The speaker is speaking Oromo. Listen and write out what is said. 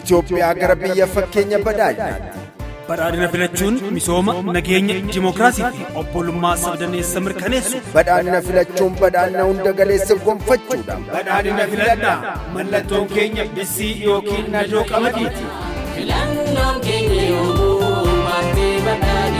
Itoophiyaa gara biyya fakkeenya badhaadhinaatti. Badhaadhina filachuun misooma, nageenya, dimookiraasii fi obbolummaa sabdaneessa mirkaneessu. Badhaadhina filachuun badhaadhina hunda galeessa gonfachuudha. Badhaadhina filadhaa. Mallattoon keenya bissii yookiin najoo qamadiiti. Filannoon keenya yoomuu paartii badhaadhinaati.